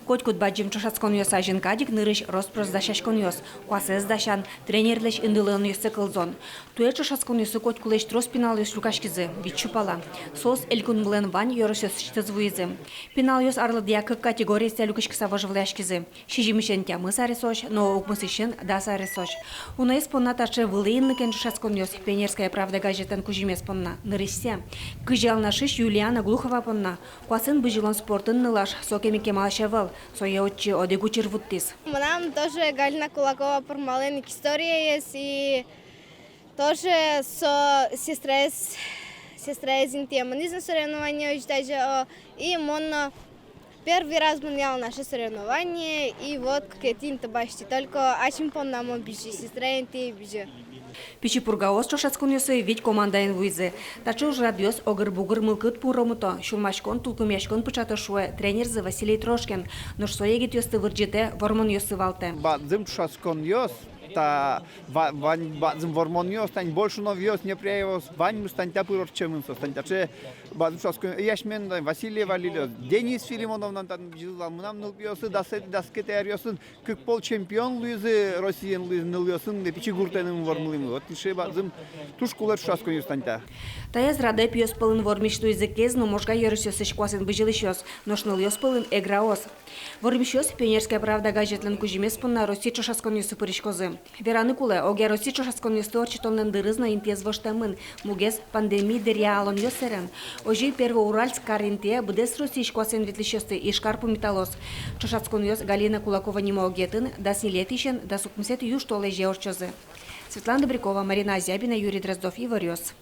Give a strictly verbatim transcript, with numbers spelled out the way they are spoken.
Котькуд бадӟым ӵошатсконъёс азьын кадь ик нырысь рос-прос дасяськонъёс, куасэз дасян, тренерлэсь индылонъёссэ кылзон. Туэ ӵошатсконъёсы котькулэсь трос пиналъёс люкаськизы, вить сю пала. Соос элькунмылэн вань ёросъёсысьтыз вуизы. Пиналъёс арлыдъя кык категориосъя люкиськыса вожвылъяськизы: сизьымысен тямыс аресозь но укмысысен дас аресозь. Уноез понна таӵе вылӥ инлыкен ӵошатсконъёс «Пионерская правда» газетлэн кузьымез понна нырысьсэ. Кызьы Алнашысь Юлиана Глухова понна. Куасэн бызьылон спортын нылаш сокем ик кемалась ӧвӧл, сое отчы одӥг учыр вуттӥз. Мынам тоже Галина Кулакова пӧрмалэн ик историез, и тоже со сестраез, сестраез интые мынӥз на соревнование озьы тазьы, о, и мон но первый раз мынӥ на соревнование, и вот кыкетӥ инты басьтӥ, только ачим понна мон бызьи, сестра интые бызьи. Пичи Пургаос ӵошатсконъёсы вить командаен вуизы. Таӵе ужрадъёс огыр-бугыр мылкыд пуромыто, сюлмаськон, тулкымъяськон пыӵато, шуэ тренерзы Василий Трошкин. Нош со егитъёсты вырӟытэ, вормонъёссы валтэ. Бадӟым ӵошатсконъёс, та ва-, вань бадӟым вормонъёс, тань Большуновъёс, Непряевъёс, ваньмыз тань та пыр ортчемын соос, тань таӵе бадӟым ӵошатскон. Яшмен, тань Васильева Лилия, Денис Филимонов, тань та бызьылӥз вал, мынам нылпиосы дас, дас кыкетӥ аръёсын кык пол чемпион луизы, Россиын луизы нылъёсын, но пичи гуртын вормылӥмы. Вот таӵе бадӟым, туж кулэ ӵошатсконъёс тань та. Таяз радэ пиос пӧлын вормись луизы Кез но Можга ёросъёсысь куасэн бызьылӥсьёс, нош нылъёс пӧлын Эграос. Вормисьёс «Пионерская правда» газетлэн кузьымез понна Россия ӵошатсконъёсы пыриськозы. Вераны кулэ, огъя Россия ӵошатсконъёсты ортчытонлэн дырыз но интыез воштэмын. Мугез пандемия дыръя алонъёс сэрен. Озьы Первоуральск кар интые быдэс Россиысь куасэн ветлӥсьёсты Ижкар пумиталоз. Ӵошатсконъёс Галина Кулакова нимо огъетын дас ньылетӥысен дас укмысетӥ южтолэзе ортчозы. Светлана Добрякова, Марина Азябина, Юрий Дроздов, «Иворъёс».